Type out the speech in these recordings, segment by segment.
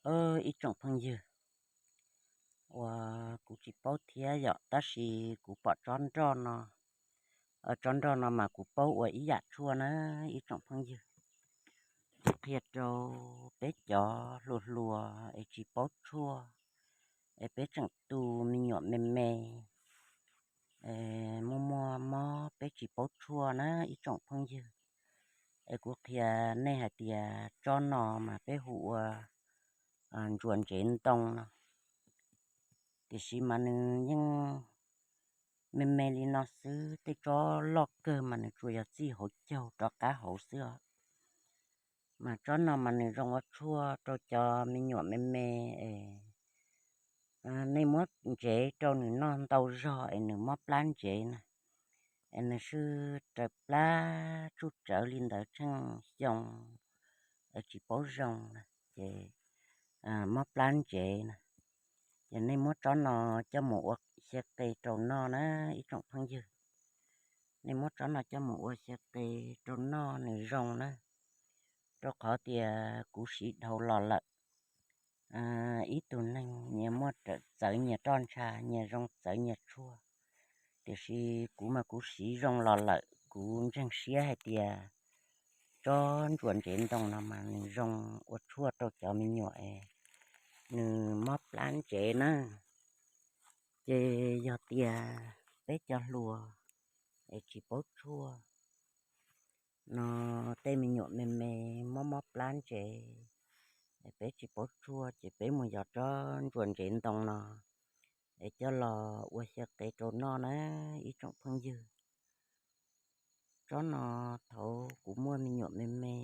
Ib tsoom phooj ywg, uas kuv tsis paub thiab yom, tab sis kuv pom tsob nroj no, tsob nroj no mas kuv paub ua ib yam tshuaj na ib tsoom phooj ywg. Kuv qhia rau peb cov hluas hluas es tsis paub tshuaj, es peb tseem tu me nyuam me me, muaj muaj mob peb tsis paub tshuaj na ib tsoom phooj ywg. Es kuv qhia nej hais tias tsob no mas peb hu ua ntsuas ntsev ntoo no, tiam sis mas nws yeej me me li no xwb, tej tsob loj kawg mas nws tsuas yog txij hauv caug rov qab hauv xwb os. Mas tsob no mas nws zoo ua tshuaj rau cov me nyuam me me es nej muab ntsev rau nws noj ntau zog es nws mob plab ntsev na, es nws swb raws plab tsuj tsawv li ntawd tsheej xyoo tsis paub zoo na, ces mob plab ntsev na. Ces nej muab tsob no coj mus ua xyaw qe rau noj na ib tsoom phooj ywg. Nej muab tsob no coj mus ua xyaw qe rau noj nws zoo na, rau qhov tias kuv siv dhau los lawm. Ib tug neeg nyias muaj txawv nyias roj ntsha, nyias zoo txawv nyias tshuaj, tiam sis kuv mas kuv siv zoo los lawm, kuv ntseeg siab hais tias tsob ntsuas ntsev ntoo no mas nws zoo ua tshuaj rau cov me nyuam es nws mob plab ntsev na. Ces yog tias peb cov hluas es tsis paub tshuaj no, tej me nyuam me me mob mob plab ntsev, peb tsis paub tshuaj ces peb mus yos tsob ntsuas ntsev ntoo no es coj los ua xyaw qe rau noj na ib tsoom phooj ywg. Tsob no thaum kuv muaj me nyuam me me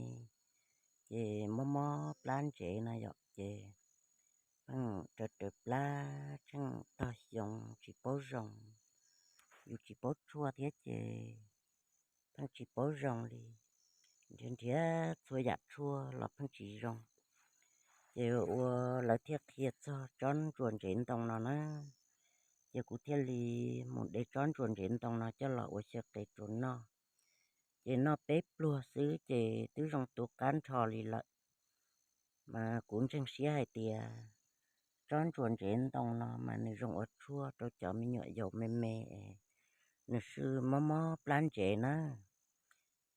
ces mob mob plab ntsev na yom, ces pheej raws raws plab tsheej tog xyoo tsis paub zoo, yus tsis paub tshuaj thiab ces pheej tsis paub zoo li, nrhiav nrhiav txhua yam tshuaj los pheej tsis zoo. Ces ua lawv thiaj qhia txog tsob ntsuas ntsev ntoo no na, ces kuv thiaj li mus de tsob ntsuas ntsev ntoo no coj los ua xyaw qe rau noj. Ces noj peb pluag xwb ces twb zoo tu qab nrho li lawm. Mas kuv ntseeg siab hais tias tsob ntsuas ntsev ntoo no mas nws zoo ua tshuaj rau cov me nyuam yaus me me es nws swb mob mob plab ntsev na,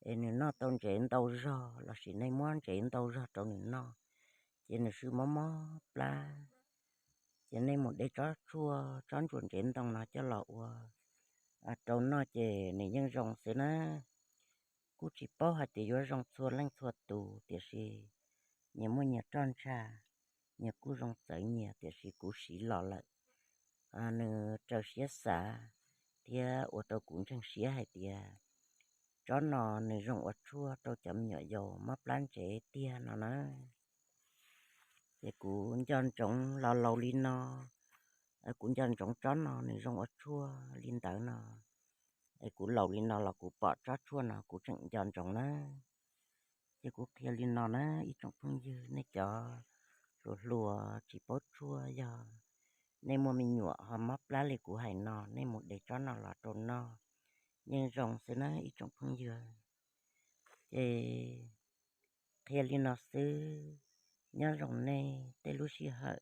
es nws noj tau ntsev ntau zog lossis nej muab ntsev ntau zog rau nws noj, ces nws swb mob mob plab. Ces nej mus de tsob tshuaj tsob ntsuas ntsev ntoo no coj los ua rau noj ces nws yeej zoo xwb na. Kuj tsis paub hais tias yuav zoo txhua leej txhua tus, tiam sis nyias muaj nyias roj ntsha, nyias kuj zoo txawv nyias, tiam sis kuv siv los lawm, nws raws siab xav thiab ua rau kuv ntseeg siab hais tias tsob no nws zoo ua tshuaj rau cov me nyuam yaus mob plab ntsev tiag no na. Ces kuv nco ntsoov los laus li no, kuv nco ntsoov tsob no nws zoo ua tshuaj li ntawd no, es kuv laus li no los kuv pom tsob tshuaj no kuv tseem nco ntsoov na. Ces kuv qhia li no na ib tsoom phooj ywg, nej cov hluas hluas tsis paub tshuaj, yog nej muaj me nyuam ho mob plab li kuv hais no, nej mus de tsob no los rau noj, yeej zoo xwb na ib tsoom phooj ywg. Ces qhia li no xwb, nyob zoo nej tej lub sij hawm,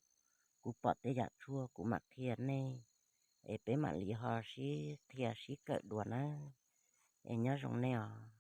kuv pom tej yam tshuaj kuv mam qhia nej, es peb mam li ho sib qhia sib kawm dua na, es nyob zoo nej os.